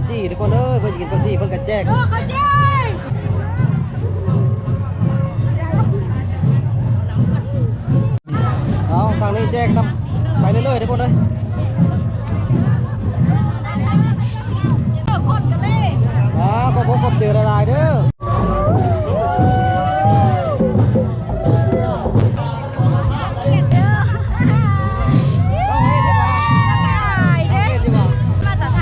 ຈີ່ທຸກຄົນເອີຍ ເພິ່ນຊິກິນເຂົ້າຈີ່ ເພິ່ນກໍແຈກ ເອີ ເຂົ້າຈີ່ ເອົາ ທາງນີ້ແຈກນຳ ໄປເລື້ອຍໆ ທຸກຄົນເອີຍ ອ່າ ຂອບຄຸນຂອບໃຈຫຼາຍໆ ເດີ. ມາແຕ່ໄທ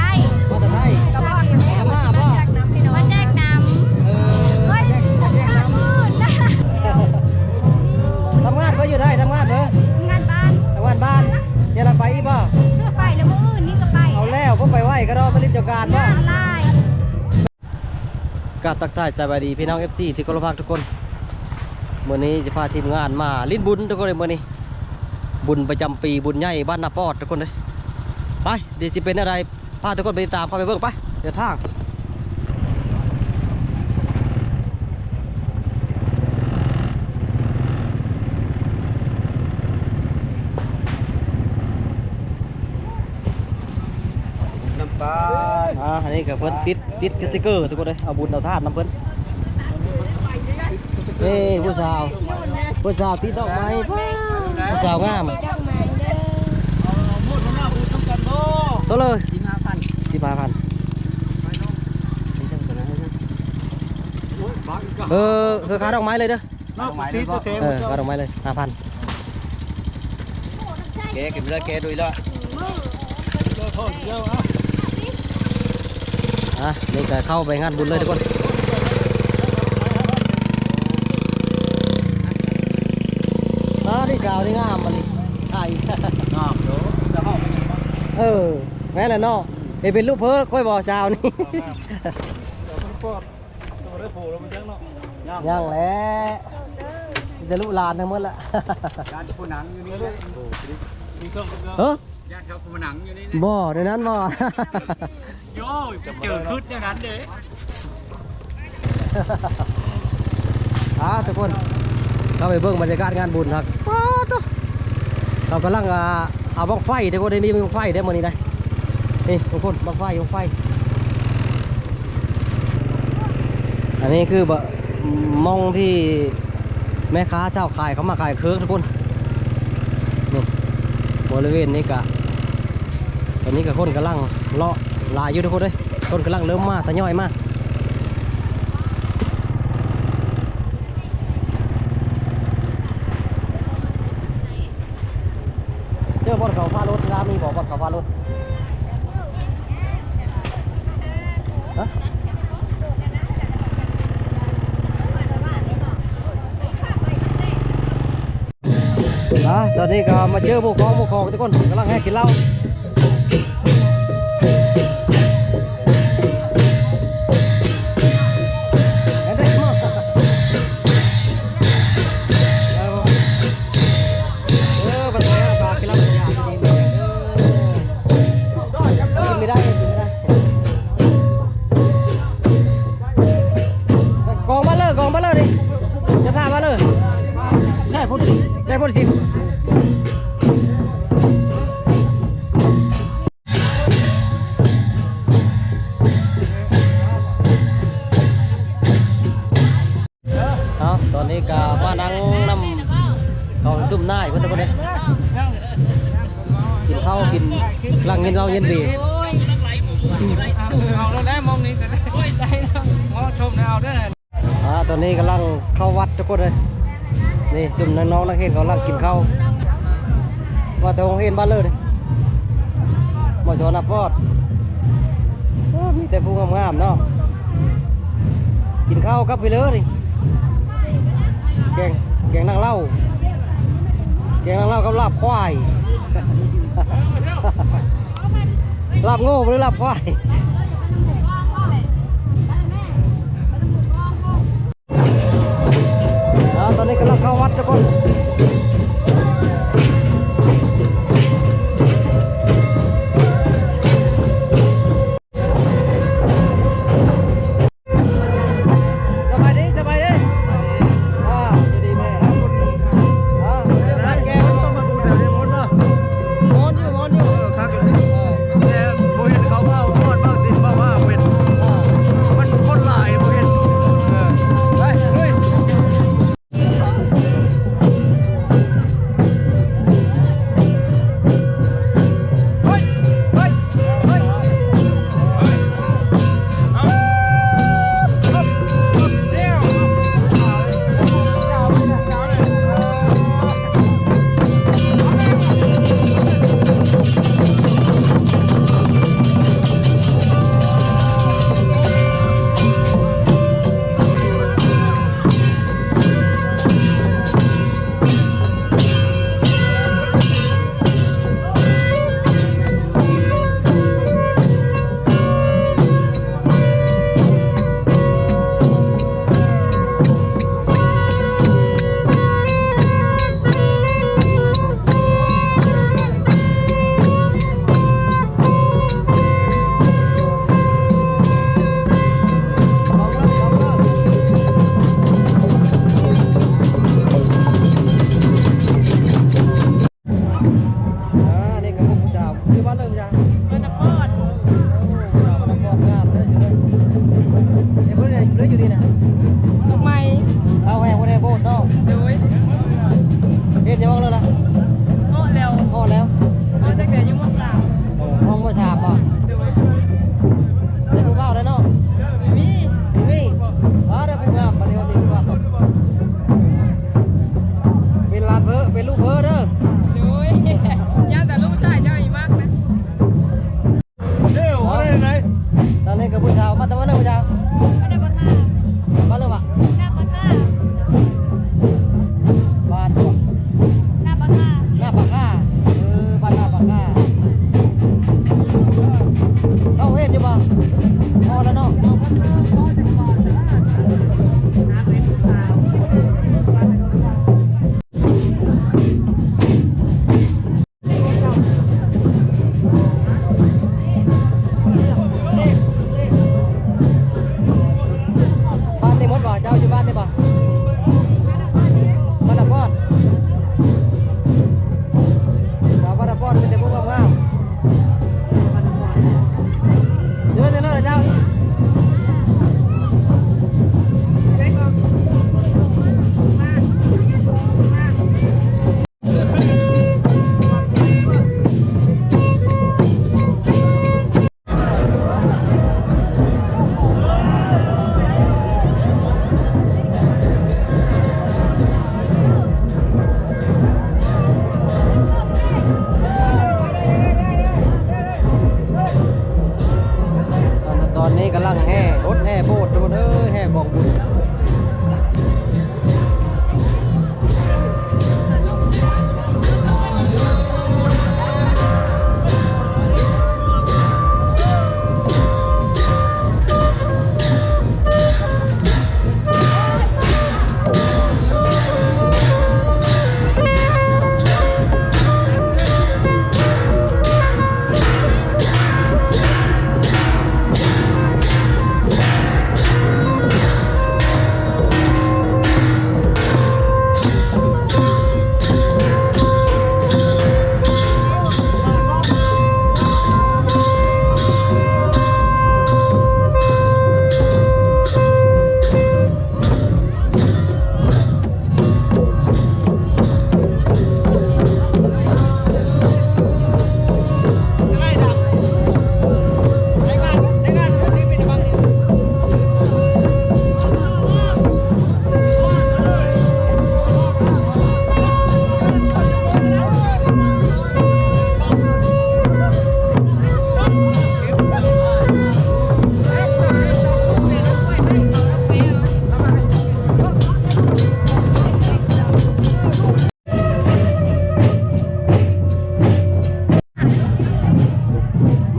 ມາແຕ່ໄທ ມາແຈກນຳ ເອີ ມາແຈກນຳ ທຳງານບໍ່ຢູ່ໄທ ທຳງານເດີ ທຳງານບ້ານ ທຳງານບ້ານ ເຮັດລະໄປອີກບໍ່ ໄປແລ້ວ ມື້ອື່ນນີ້ກໍໄປ ເອົາແລ້ວ ບໍ່ໄປໄຫວກໍດອກ ມາຫຼິ້ນສົງການບໍ່ ງານຫຼາຍ. ກາບທັກທາຍສະບາຍດີພີ່ນ້ອງ ເອັຟຊີ ທີ່ເຄົາລົບຮັກທຸກຄົນ ມື້ນີ້ຈະພາທີມງານມາຫຼິ້ນບຸນທຸກຄົນເອີຍ ມື້ນີ້ບຸນປະຈຳປີ ບຸນໃຫຍ່ບ້ານນາປອດທຸກຄົນເອີຍ ໄປ ດຽວຊິເປັນແນວໃດ ພາທຸກຄົນໄປຕິດຕາມ ພາໄປເບິ່ງ ໄປ ເດີນທາງ. ນ້ຳຕານ ອ່າ ອັນນີ້ກໍເພິ່ນຕິດ ຕິດສະຕິກເກີທຸກຄົນເອີຍ ເອົາບຸນເອົາທານນຳເພິ່ນ ເອີ ຜູ້ສາວ ຜູ້ສາວຕິດດອກໄມ້ ຜູ້ສາວງາມ ດອກໄມ້ເດີ ໂຕເລີ ສິບຫ້າພັນ ສິບຫ້າພັນ ເອີ ຄືຄ່າດອກໄມ້ເລີຍເດີ ເນາະ ຕິດສະເຕັມ ເອີ ຄ່າດອກໄມ້ເລີຍ ຫ້າພັນ ແກະ ກິນເລີຍ ແກະດຸຍລະ ອ່ະ ນີ້ກໍເຂົ້າໄປງານບຸນເລີຍທຸກຄົນ ອ່າ ນີ້ສາວນີ້ງາມມານີ້ ອ້າຍ ງາມເດີ ເອີ ແມ່ນແຫຼະເນາະ ເອີ ເປັນລູກເພີຂ້ອຍບໍ່ສາວນີ້ ຍັງແຫຼະ ມີແຕ່ລູກຫຼານທັງໝົດລະ ຢ້ານຜູ້ນັ່ງຢູ່ນີ້ແຫຼະ ເອີ ຢ້ານເຂົາຜູ້ນັ່ງຢູ່ນີ້ແຫຼະ ບໍ່ ແນວນັ້ນບໍ່ ໂຢ ຈະເຈີຄຶດແນວນັ້ນເດ້ ອ່າ ທຸກຄົນ ເຂົ້າໄປເບິ່ງບັນຍາກາດງານບຸນຄັກ ປາດໂທ້ ເຂົາກຳລັງ ອ່າ ເອົາບັ້ງໄຟ ທຸກຄົນ ໄດ້ມີບັ້ງໄຟເດ້ມື້ນີ້ໄດ໋ ນີ້ທຸກຄົນ ບັ້ງໄຟ ບັ້ງໄຟ ອັນນີ້ຄື ໝ່ອງທີ່ແມ່ຄ້າຊາວຂາຍເຂົ້າມາຂາຍເຄີກທຸກຄົນ ນີ້ ບໍລິເວນນີ້ກະ ຕອນນີ້ກະຄົນກຳລັງເລາະຫຼາຍຢູ່ທຸກຄົນເອີຍ ຄົນກຳລັງເລີ່ມມາ ທະຍອຍມາ ເຈີບ່ອນເຂົາພາລົດລາວ ມີບໍ່ບ່ອນເຂົາພາລົດ? ຮະ? ອ່າ ຕອນນີ້ກໍມາເຈີຜູ້ຄອງ ຜູ້ຄອງທຸກຄົນ ກຳລັງແຫ່ກິນເຫຼົ້າ. ເອີ ບັດແທ້ ປາກິນເຫຼົ້າ ກິນໄດ້ ກິນໄດ້ ກອງມາເລີຍ ກອງມາເລີຍນີ້ ຈະຖາມມາເລີຍ ໃຊ່ພຸ້ນ ໃຊ່ພຸ້ນສິ. ເອົາ ຕອນນີ້ກໍມານັ່ງນຳເຂົາຊຸມນາຍເພິ່ນທຸກຄົນເດ້ ກິນເຂົ້າ ກິນ ຫຼັ່ງກິນເຫຼົ້າເຢັນດີ ເອົາແລ້ວ ມອງນີ້ກໍໄດ້ ເໝາະສົມແລ້ວເດີ. ອ່າ ຕອນນີ້ກຳລັງເຂົ້າວັດທຸກຄົນເອີຍ ນີ້ຊຸມນ້ອງໆນັກຮຽນກຳລັງກິນເຂົ້າ ມາແຕ່ໂຮງຮຽນບ້ານເລີນີ້ ມ.ສ. ນາປອດ ໂອ້ ມີແຕ່ຜູ້ງາມໆເນາະ ກິນເຂົ້າກັບໄປເລີນີ້ ແກງ ແກງນາງເລົາ ແກງນາງເລົາກັບລາບຄວາຍ ລາບງົວ ຫຼືລາບຄວາຍ. ອ່າ ຕອນນີ້ກຳລັງເຂົ້າວັດທຸກຄົນ ສະບາຍດີ ສະບາຍດີ ອ່າ ຢູ່ດີແມ່ ອ່າ ເລື່ອງການແກງ ຕ້ອງມາບຸນແຖວນີ້ມ່ວນບໍ່? ມ່ວນຢູ່ ມ່ວນຢູ່ ເອີ ຄັກຢູ່ເດ້ ເອີ ແຕ່ບໍ່ເຫັນເຂົາເວົ້າ ທອດເວົ້າສິນ ເວົ້າວ່າເປັນ ບ້ານເລີ່ມຈາກ ເອີ ນະຄອນ ໂອ້ ນະຄອນງາມເດີ ເດີ ເພິ່ນເລີຍຢູ່ນີ້ນະ ດອກໄມ້ ເອົາແຮງບໍ່ໄດ້ໂບດເນາະ ໂດຍ ເຮັດຫຍັງອອກແລ້ວລະ ເງາະແລ້ວ ເງາະແລ້ວ ເອົາຕັ້ງແຕ່ຢູ່ ມໍສາມ ໂອ້ ຫ້ອງ ມໍສາມ ບໍ່ ໂດຍ ແຕ່ຜູ້ບ່າວແລ້ວເນາະ ມີ ມີ ວ່າແລ້ວຜູ້ງາມ ບັດນີ້ວ່າມີຜູ້ງາມ ເປັນຫຼານເພີ ເປັນລູກເພີເດີ ໂດຍ ຢ້ານແຕ່ລູກຊາຍເຈົ້າອີມັກນະ ເອີ ເອົາໄດ້ໄດ໋ ຕອນນີ້ກໍຜູ້ສາວ ມາແຕ່ບ້ານໃດຜູ້ສາວ? ມາແຕ່ປາກຄາ ບ້ານເລີບະ? ໜ້າປາກຄາ ບ້ານ ໜ້າປາກຄາ ໜ້າປາກຄາ ເອີ ບ້ານໜ້າປາກຄາ ເຮົາເຫັນຢູ່ບໍ່? ພໍແລ້ວເນາະ ຫາເປັນຜູ້ສາວ ບ້ານນີ້ໝົດບໍ່? ເຈົ້າຢູ່ບ້ານນີ້ບໍ່? ບ້ານນາປອດ ສາວບ້ານນາປອດ ມີແຕ່ຜູ້ງາມໆ ເດີນເດີນເດີນເຈົ້າ ຕອນນີ້ກຳລັງແຫ່ ລົດແຫ່ໂບດ ທຸກຄົນເອີຍ ແຫ່ກອງບຸນ.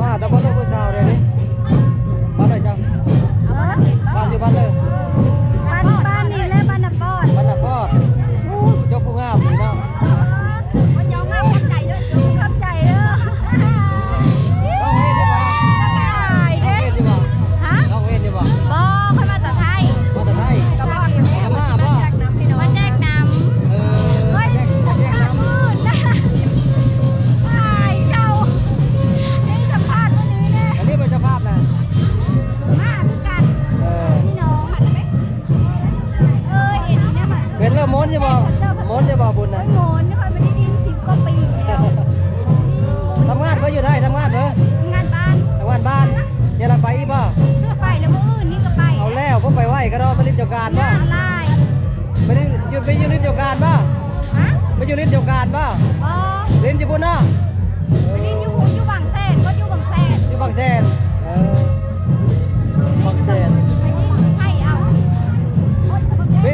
ມາແຕ່ບ້ານເລີກຜູ້ສາວເດ້ນີ້ ບ້ານໃດເຈົ້າ? ບ້ານຢູ່ບ້ານເລີກ ບ້ານ ບ້ານນີ້ແຫຼະ ບ້ານນາປອດ ບ້ານນາປອດ ໂອ້ ເຈົ້າຜູ້ງາມນີ້ເນາະ ເພິ່ນເຈົ້າງາມ ຂອບໃຈເດີ ຂອບໃຈເດີ ຮ້ອງເພງຢູ່ບໍ່? ຮ້ອງເພງຢູ່ບໍ່? ຮະ? ຮ້ອງເພງຢູ່ບໍ່? ບໍ່ ຂ້ອຍມາແຕ່ໄທ ມາແຕ່ໄທ ກະພາບ ກະພາບບໍ່? ມາແຈກນ້ຳ ເອີ ເຮີ້ຍ ມາແຈກ ມາແຈກນ້ຳ ສຳພາດມື້ນະ ອາຍເຈົ້າ ໄດ້ສຳພາດມື້ນີ້ແນ່ ອັນນີ້ເປັນເຈົ້າພາບນະ ມາຄືກັນ ເອີ ພີ່ນ້ອງ ເອີ ເຫັນແລ້ວມັນ ເປັນແລ້ວມ່ວນຢູ່ບໍ່? ມ່ວນຢູ່ບໍ່ບຸນນະ? ໂອ້ຍ ມ່ວນ ຂ້ອຍບໍ່ໄດ້ຍິນສິບກວ່າປີແລ້ວ ທຳງານເພິ່ນຢູ່ໃດ? ທຳງານເພິ່ນ ທຳງານບ້ານ ທຳງານບ້ານ ເຮັດລະໄປອີກບໍ່? ໄປແລ້ວ ມື້ອື່ນນີ້ກໍໄປ ເອົາແລ້ວ ບໍ່ໄປໄຫວກໍດອກ ໄປຫຼິ້ນສົງການບໍ່? ຫຼາຍ ໄປຫຼິ້ນ ຢູ່ ໄປຢູ່ຫຼິ້ນສົງການບໍ່? ຮະ? ໄປຢູ່ຫຼິ້ນສົງການບໍ່? ບໍ່ ຫຼິ້ນຢູ່ພຸ້ນເນາະ ໄປຫຼິ້ນຢູ່ພຸ້ນ ຢູ່ບາງແສນ ບໍ່ຢູ່ບາງແສນ ຢູ່ບາງແສນ ເອີ ບາງແສນ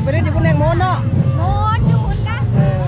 ໄປຫຼິ້ນຢູ່ພຸ້ນແຮ່ງມ່ວນເນາະ ມ່ວນຢູ່ພຸ້ນກະ ເອີ. ເ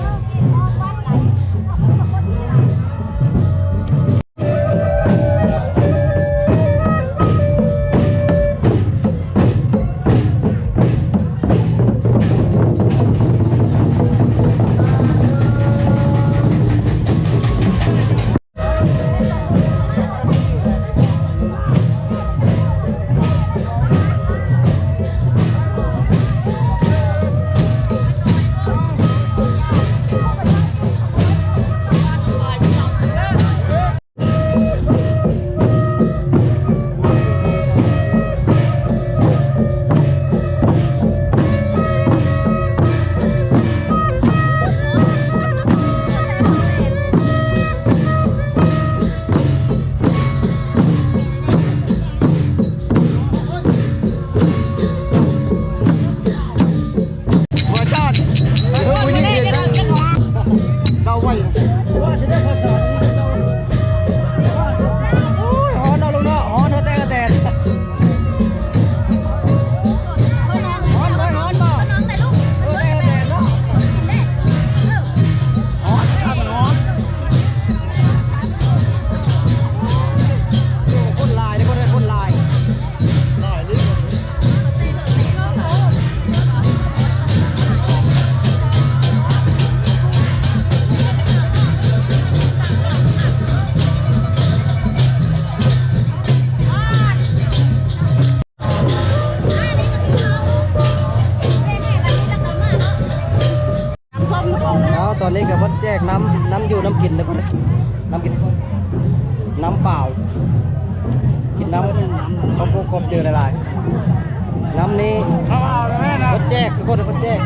ນ້ຳ ນ້ຳຢູ່ ນ້ຳກິນເດີ ນ້ຳກິນ ນ້ຳເປົ່າ ກິນນ້ຳ ຂອບ ຂອບໃຈຫຼາຍໆ ນ້ຳນີ້ເພິ່ນແຈກ ທຸກຄົນ ເພິ່ນແຈກ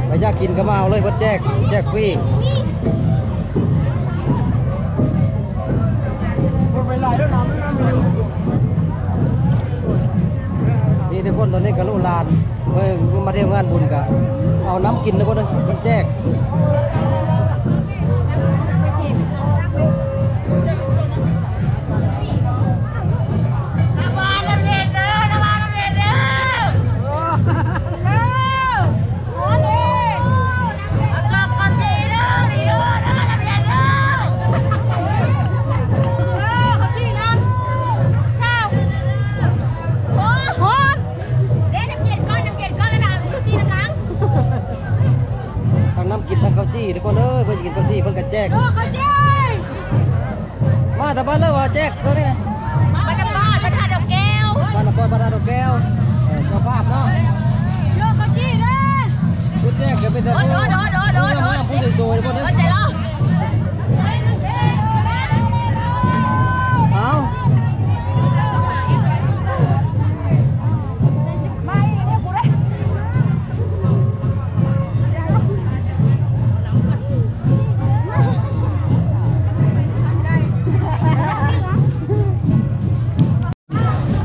ໃຜຢາກກິນກໍມາເອົາເລີຍ ເພິ່ນແຈກ ແຈກຟຣີ. ນີ້ທຸກຄົນ ຕອນນີ້ກໍລູກຫຼານ ເອີ ມາທ່ຽວງານບຸນກະເອົານ້ຳກິນທຸກຄົນເອີຍ ມັນແຈກ. ເດ້ນ້ຳເຢັນກ່ອນ ນ້ຳເຢັນກ່ອນ ແລ້ວນະ ຄືຕີນຳຫຼັງ ທັງນ້ຳກິນທັງເຂົ້າຈີ່ທຸກຄົນເອີຍ ເພິ່ນຊິກິນເຂົ້າຈີ່ເພິ່ນກໍແຈກ ເອີ ເຂົ້າຈີ່ ມາແຕ່ບ້ານເລີວະ ແຈກເລີຍນະ ບ້ານນາປອດ ບ້ານທ່າດອກແກ້ວ ບ້ານນາປອດ ບ້ານທ່າດອກແກ້ວ ເອີ ເຈົ້າພາບເນາະ ເດີ ເຂົ້າຈີ່ເດີ ຜູ້ແຈກກໍເປັນແຕ່ຜູ້ ໂດດ ຜູ້ງາມໆ ຜູ້ສວຍໆ ທຸກຄົນເອີຍ ເອີ ໃຈລອ ເອົາ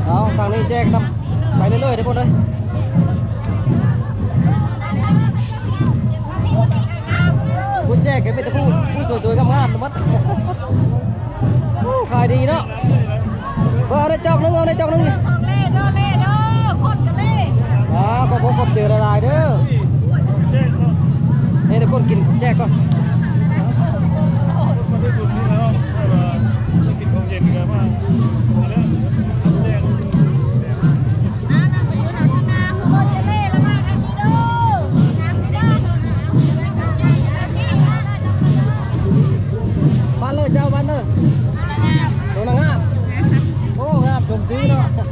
ເອົາ ທາງນີ້ແຈກນຳ ໄປເລື້ອຍໆ ທຸກຄົນເອີຍ ຜູ້ແຈກກໍມີແຕ່ຜູ້ ຜູ້ສວຍໆ ງາມໆ ໝົດ ໂອ້ ຂາຍດີເນາະ ເອົາໄດ້ຈອກໜຶ່ງ ເອົາໄດ້ຈອກໜຶ່ງ ເອີ ຂອບອົກຂອບໃຈຫຼາຍໆເດີ ໃຫ້ທຸກຄົນກິນແຈກກ່ອນ ບ້ານເລີ ເຈົ້າ ບ້ານເລີ ໂຕນາງງາມ ໂອ້ ງາມສົມຊື່ເນາະ.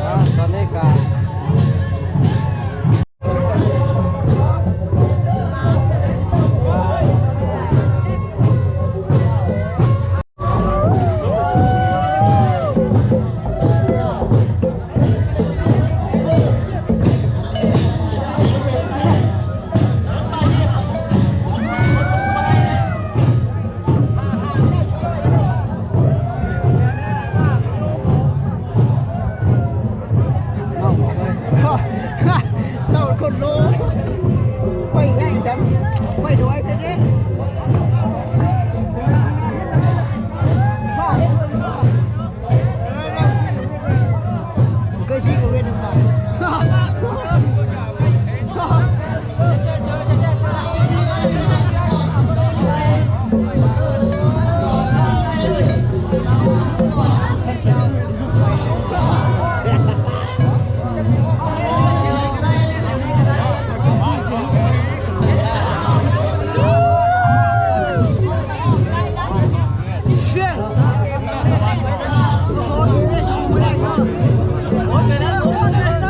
ອ່າ ຕອນນີ້ກະ ເອົາ ເອົາ ເອົາ ເຊົາຄົນໂລ ໄປໄດ້ຊັ້ນ ໄປດ້ວຍເດ້ ເຄີຍຊິກະເວນນຳ ເຊື່ອງ.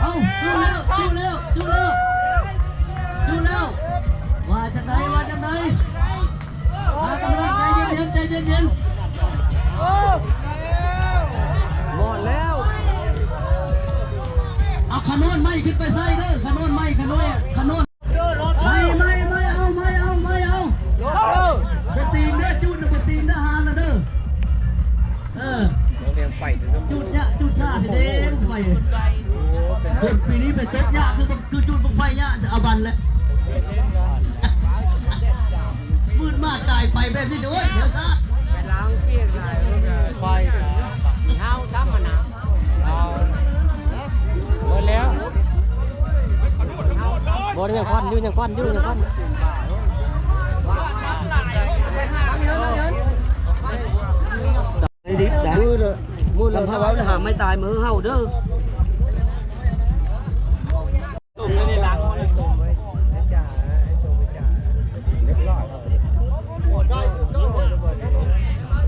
ເອົາ ຈຸແລ້ວ ຈຸແລ້ວ ຈຸແລ້ວ ຈຸແລ້ວ ວ່າຈັ່ງໃດ ວ່າຈັ່ງໃດ? ມາກຳລັງ ໃຈເຢັນໆ ໃຈເຢັນໆ ໝົດແລ້ວ ເອົາຂະໂນນໄມ້ຂຶ້ນໄປໃສ່ເດີ ຂະໂນນໄມ້ ຂະໂນນ ຂະໂນນ ໄມ້ ໄມ້ ໄມ້ ເອົາໄມ້ ອັນແຫຼະ ມືດມາຕາຍໄປແບບນີ້ ໂອ້ຍ ດຽວຊະ ໄປລ້າງປຽກຫຼາຍ ໄປເຮົາຊ້ຳຫັ້ນນະ ເອົາ ເບິດແລ້ວ ບໍ່ໄດ້ຫຍັງຄວັນ ຢູ່ຫຍັງຄວັນ ຢູ່ຫຍັງຄວັນ. ມື້ລະ ມື້ລະ ຖ້າເວົ້າຫາໄມ້ຕາຍມາເຮີເຮົາເດີ.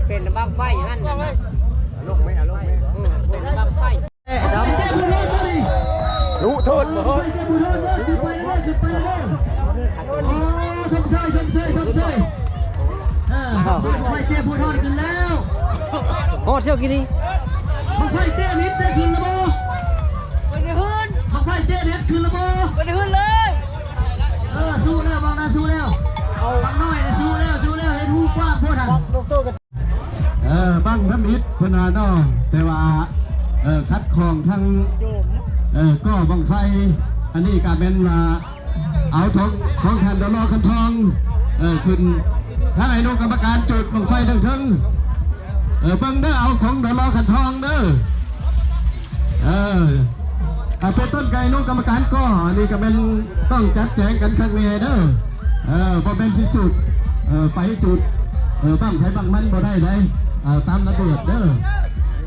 ເປັນບັ້ງໄຟຫັ້ນນະ ເອີ ເປັນບັ້ງໄຟ. ລຸເທີດບໍ່ເຮີ້ຍ ໂອ້ ຊົມເຊີຍ ຊົມເຊີຍ ຊົມເຊີຍ ອ່າ ບັ້ງໄຟເຈ້ພູທອນຂຶ້ນແລ້ວ ຮອດເຊວກີນີ້ ບັ້ງໄຟເຈ້ນິດໄດ້ຂຶ້ນແລ້ວບໍ່? ບໍ່ໄດ້ຂຶ້ນ ບັ້ງໄຟເຈ້ນິດຂຶ້ນແລ້ວບໍ່? ບໍ່ໄດ້ຂຶ້ນເລີຍ ເອີ ສູ້ແລ້ວ ບັ້ງນະສູ້ແລ້ວ ບັ້ງນ້ອຍນະສູ້ແລ້ວ ສູ້ແລ້ວ ເຫັນຮູບກວ້າງໂພດຫັ້ນ. ເອີ ບັ້ງທຳອິດເພິ່ນວ່າເນາະ ແຕ່ວ່າ ເອີ ຂັດຂ້ອງທາງ ເອີ ກໍບັ້ງໄຟ ອັນນີ້ກະແມ່ນວ່າເອົາຂອງ ຂອງທ່ານ ດລ ຄັນທອງ ເອີ ຂຶ້ນ ທາງອະນຸກຳມະການຈຸດບັ້ງໄຟເທິງໆ ເອີ ເບິ່ງເດີ ເອົາຂອງ ດລ ຄັນທອງເດີ. ເອີ ອ່າ ເປັນຕົ້ນກະອະນຸກຳມະການກໍ ອັນນີ້ກະແມ່ນຕ້ອງຈັດແຈງກັນຄັກແນ່ເດີ ເອີ ບໍ່ແມ່ນຊິຈຸດ ເອີ ໄປຈຸດ ເອີ ບັ້ງໃຜບັ້ງມັນບໍ່ໄດ້ໃດ໋ ເອີ ຕາມລະບຽບເດີ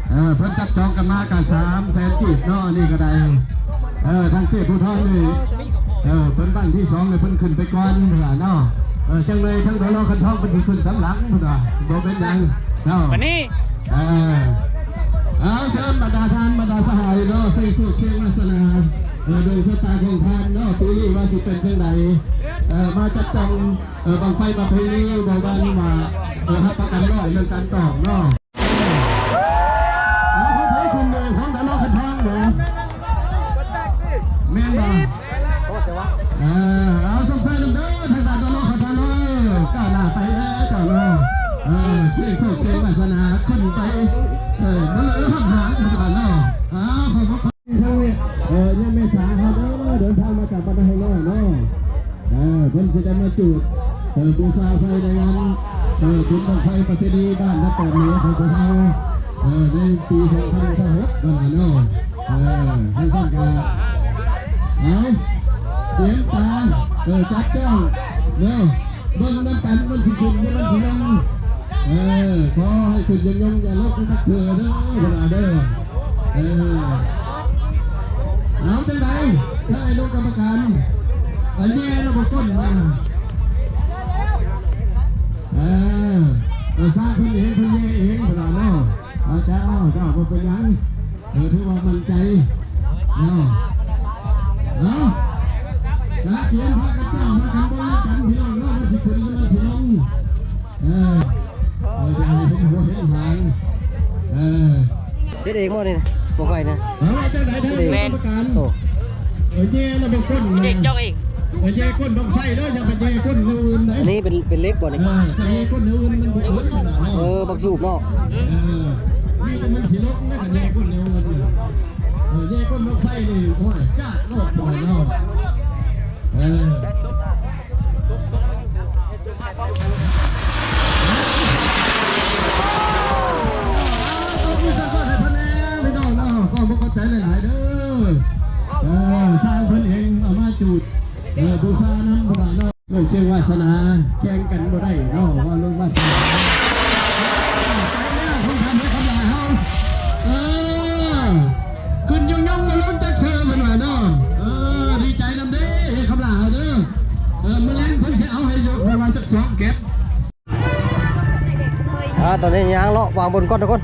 ເອີ ເພິ່ນຈັບຈອງກັນມາກະສາມແສນກີບເນາະ ອັນນີ້ກະໄດ້ ເອີ ທາງເຈ້ພູທອນນີ້ ເອີ ເພິ່ນບັ້ງທີສອງນີ້ເພິ່ນຂຶ້ນໄປກ່ອນເນາະ ເອີ ຈັ່ງໃດທາງ ດລ ຄັນທອງເພິ່ນຊິຂຶ້ນຕາມຫຼັງພຸ້ນນະ ບໍ່ເປັນຫຍັງເນາະ ບາດນີ້ ເອີ ເອົາ ເຊີນບັນດາທ່ານບັນດາສະຫາຍເນາະ ເຊິ່ງໂຊກເຊິ່ງວາສະໜາ ເອີ ດວງຊະຕາຂອງທ່ານເນາະ ປີນີ້ວ່າຊິເປັນຈັ່ງໃດ ເອີ ມາຈັບຈອງ ເອີ ບັ້ງໄຟປະເພນີ ບໍ່ວ່າວ່າ ເອີ ຮັບປະກັນຮ້ອຍເລື່ອງການຕອກເນາະ. ເອົາ ຂອງໃຜຂຶ້ນເດີ ຂອງຕາຫຼອກຂັນທອງບໍ? ແມ່ນບໍ່? ເອີ ເອົາ ສົ່ງໃສ່ນຳເດີ ທາງດ້ານຕາຫຼອກຂັນທອງເດີ ກ້າວໜ້າໄປເດີ ກ້າວໜ້າ ເອີ ເຊິ່ງໂຊກເຊິ່ງວາສະໜາຂຶ້ນໄປ ເອີ ບໍ່ເລີຍຫາກມັນກັນເນາະ ເອົາ ຂອບຄຸນ ທາງນີ້ ເອີ ຍາແມ່ສາເຮົາເດີ ເດີນທາງມາຈາກບ້ານນາໄຮນ້ອຍເນາະ ເອີ ເພິ່ນຊິໄດ້ມາຈູດ ເອີ ບູຊາໄຟໃນງານ ເອີ ບຸນບັ້ງໄຟປະເພນີບ້ານນະຄອນເໜືອຂອງພວກເຮົາ ເອີ ໃນປີສອງພັນຊາວຫົກນັ້ນລະເນາະ ເອີ ຈັ່ງຊັ້ນກະ ເອົາ ຕຽມຕາ ເອີ ຈັບຈ້ອງເດີ ເບິ່ງນຳກັນ ມັນຊິຂຶ້ນ ຫຼື ມັນຊິລົງ ເອີ ຂໍໃຫ້ຂຶ້ນຢ່າຍົງຢ່າລົງຈັກເທື່ອເດີ ເວລາເດີ ເອີ ເອົາ ຈັ່ງໃດ ທາງອະນຸກຳມະການ ເອີ ແຍ່ລະບໍ່ກົ້ນມັນ ເອີ ເອີ ຊາເພິ່ນເອງ ເພິ່ນແຍ່ເອງ ເພິ່ນວ່າເນາະ ເອົາ ເຈົ້າ ເຈົ້າ ບໍ່ເປັນຫຍັງ ເອີ ຖືວ່າໝັ້ນໃຈເນາະ ເອົາ ກະກຽມພາກັນເຈົ້າ ພາກັນເບິ່ງນຳກັນ ພີ່ນ້ອງເນາະ ມັນຊິຂຶ້ນ ຫຼື ມັນຊິລົງ ເອີ ເອີ ຢ່າໃຫ້ເຫັນຫົວເຫັນຫາງ ເອີ ເຮັດເອງບໍ່ນີ້ນະ ບໍ່ຄ່ອຍນະ ເອີ ວ່າຈັ່ງໃດ ທາງອະນຸກຳມະການ ໂອ້ ເອີ ແຍ່ລະບໍ່ກົ້ນ ເດັກເຈົ້າເອງ ເອີ ແຍ່ກົ້ນບັ້ງໄຟເດີ ຢ່າໄປແຍ່ກົ້ນແນວອື່ນເດີ ອັນນີ້ເປັນ ເປັນເຫຼັກບໍ່ນີ້ ເອີ ຖ້າແຍ່ກົ້ນແນວອື່ນມັນບໍ່ຂຶ້ນ ເອີ ບັກສູບເນາະ ເອີ ນີ້ມັນຊິລົງນະ ຄັນແຍ່ກົ້ນແນວອື່ນ ເອີ ແຍ່ກົ້ນບັ້ງໄຟນີ້ ໂອ້ຍ ຈາກໂລກບໍ່ເນາະ ເອີ ຂອບໃຈຫຼາຍໆເດີ ເອີ ຊ່າງເພິ່ນເອງເອົາມາຈູດ ເອີ ບູຊານຳພຸ້ນລະເນາະ ໂຊກເຊີງວາສະໜາແຂ່ງກັນບໍ່ໄດ້ເນາະ ວ່າເລື່ອງວາສະໜາ ເອີ ຂຶ້ນຍົງໆ ບໍ່ລົງຈັກເທື່ອເພິ່ນວ່າເນາະ ເອີ ດີໃຈນຳເດ້ ເອີ ຄຳຫຼາເຮົາເດີ ເອີ ມື້ແລງເພິ່ນຊິເອົາໃຫ້ຢູ່ ປະມານຈັກສອງແກັດ ອ່າ ຕອນນີ້ຍ່າງເລາະວາງບົນກ່ອນທຸກຄົນ